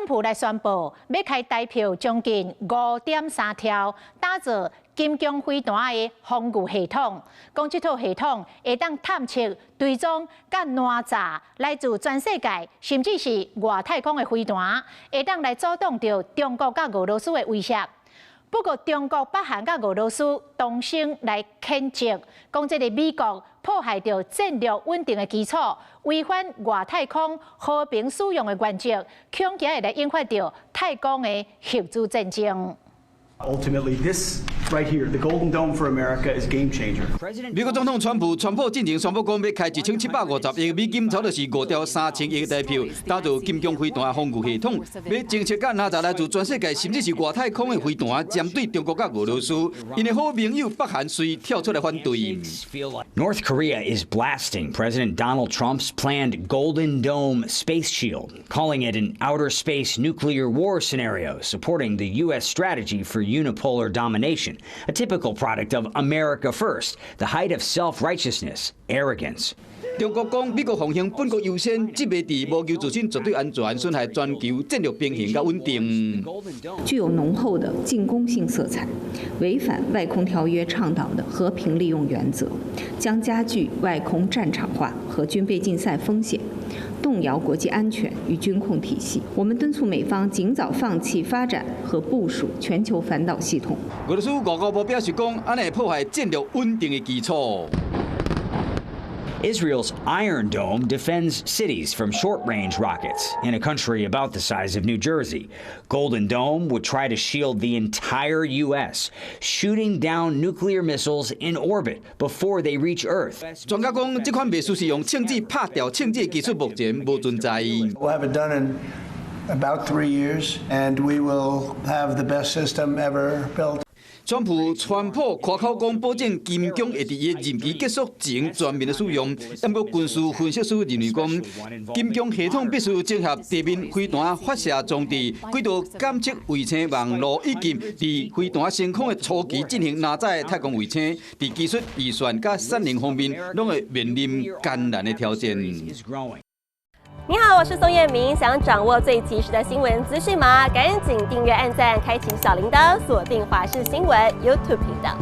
川普來宣布，欲開台票將近5.3兆，打造金弓飛彈的防禦系統。講這套系統會當探測、追蹤、佮攔截來自全世界，甚至是外太空的飛彈，會當來阻擋著中國佮俄羅斯的威脅。不過，中國、北韓佮俄羅斯同聲來譴責，講這个美國破壞著戰略穩定的基礎，違反外太空和平使用的原則，恐驚會來引發著太空的核子戰爭。 Ultimately, this right here, the Golden Dome for America, is game changer. 美國總統川普川普進前宣布講，欲開1750億美金，差不多是5兆3000億台票，打造金弓飛彈防禦系統，欲偵測佮攔截來自全世界，甚至是外太空的飛彈，針對中國佮俄羅斯。𪜶的好盟友北韓隨跳出來反對。 North Korea is blasting President Donald Trump's planned Golden Dome space shield, calling it an outer space nuclear war scenario, supporting the U.S. strategy for unipolar domination, a typical product of America First, the height of self-righteousness, arrogance. 中國講美國奉行本國優先，這袂佇謀求自身絕對安全，損害全球戰略平衡佮穩定。具有濃厚的進攻性色彩，違反外空條約倡導的和平利用原則，將加劇外空戰場化和軍備競賽風險，動搖國際安全與軍控體系。我們敦促美方盡早放棄發展和部署全球反導系統。俄羅斯外交部表示講，按呢會破壞戰略穩定的基礎。 Israel's Iron Dome defends cities from short-range rockets in a country about the size of New Jersey. Golden Dome would try to shield the entire U.S., shooting down nuclear missiles in orbit before they reach Earth. 專家講，這款袂輸是用銃子拍掉銃子的技術，目前無存在。 We'll have it done in about 3 years, and we will have the best system ever built. 川普川普誇口講，保證金弓會佇伊任期結束前全面的使用。不過軍事分析師認為講，金弓系統必須整合地面飛彈發射裝置、軌道監測衛星網路以及佇飛彈升空的初期進行攔截的太空衛星，佇技術、預算佮產能方面，攏會面臨艱難的挑戰。你好，我是宋燕明。想掌握最及時的新聞資訊嗎？趕緊訂閱、按讚、開啟小鈴鐺，鎖定華視新聞 YouTube 頻道。